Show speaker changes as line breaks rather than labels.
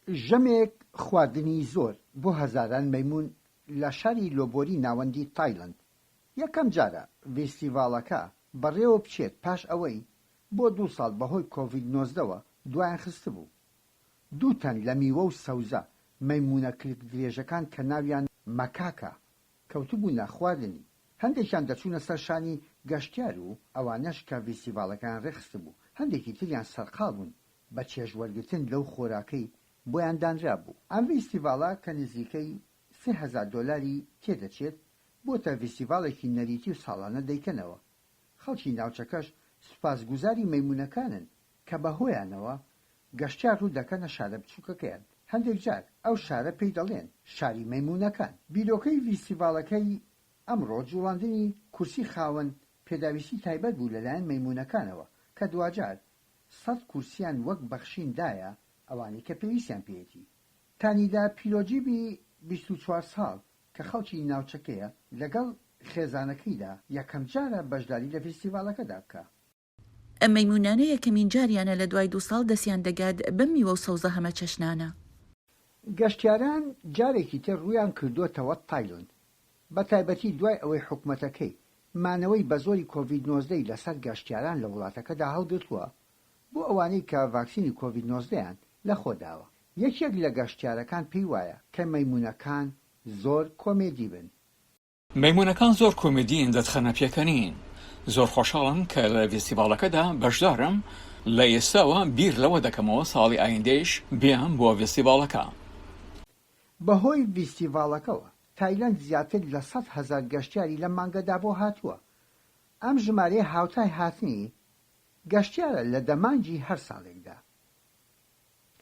ژەمێک خواردنی زۆر بۆ هەزاران مەیموون لە شاری لۆبۆری ناوەندی تایلەند، یەکەم جارە ڤیستیڤاڵەکە بەڕێوە بچێت پاش ئەوەی بۆ دوو ساڵ بەهۆی کۆڤید 19 وە دوایان خستبوو. دوو تەن لە میوە و سەوزە مەیموونە کلک درێژەکان کە ناویان مەکاکە کەوتبوونە خواردنی. هەندێکیان دەچوونە سەر شانی گەشتیار و ئەوانەش کە ڤیستیڤاڵەکەیان ڕێکخستبوو، هەندێکی تریان سەرقاڵ بوون بە چێژ وەرگرتن لەو خۆراکەی بۆیان دانرابوو. ئەم ڤیستیڤاڵە کە نزیکەی 3000 دۆلاری تێدەچێت، بۆتە ڤیستیڤاڵێکی نەریتی و ساڵانە دەیکەنەوە. خەڵکی ناوچەکەش سوپاسگوزاری مەیموونەکانن کە بەهۆیانەوە گەشتیار ڕوو دەکەنە شارە بچووکەکەیان، هەندێک جار ئەو شارە پێی دەڵێن شاری مەیموونەکان. بیرۆکەی ڤیستیڤاڵەکەی ئەمڕۆ جوڵاندنی کورسی خاوەن پێداویستی تایبەت بوو لەلایەن مەیموونەکانەوە کە دواجار سەد کورسیان وەک بەخشین دایە ئەوانەی کە پێویستیان پێیەتی. تانیدا پیلۆجیبی 24 ساڵ کە خەڵکی ناوچەکەیە لەگەڵ خێزانەکەیدا یەکەمجارە بەشداری لە ڤیستیڤاڵەکەدا بکا.
ئەم مەیموونانە یەکەمین جاریانە لە دوای دوو ساڵ دەستیان دەگات بەم میوە و سەوزە هەمەچەشنانە.
گەشتیاران جارێکی تر ڕوویان کردۆتەوە تایلەند، بەتایبەتی دوای ئەوەی حکومەتەکەی مانەوەی بەزۆری کۆڤید 19 ی لەسەر گەشتیاران لە وڵاتەکەدا هەڵگرتووە بۆ ئەوانەی کە ڤاکسینی کۆڤید 19 یان لەخۆداوە. یەکێک لە گەشتیارەکان پێی وایە کە مەیموونەکان زۆر کۆمێدی بن.
مەیمونەکان زۆر کۆمیدین دەتخەنە پێکەنین. زۆر خۆشحاڵم کە لە ڤیستیڤاڵەکەدا بەشدارم، لە ئێستاوە بیر لەوە دەکەمەوە ساڵی ئایندەیش بێم بۆ ڤیستیڤاڵەکە.
بەهۆی ڤیستیڤاڵەکەوە تایلەند زیاتر لە 100,000 گەشتیاری لەم مانگەدا بۆ هاتووە، ئەم ژمارەیە هاوتای هاتنی گەشتیارە لە دە مانگی هەر ساڵێکدا.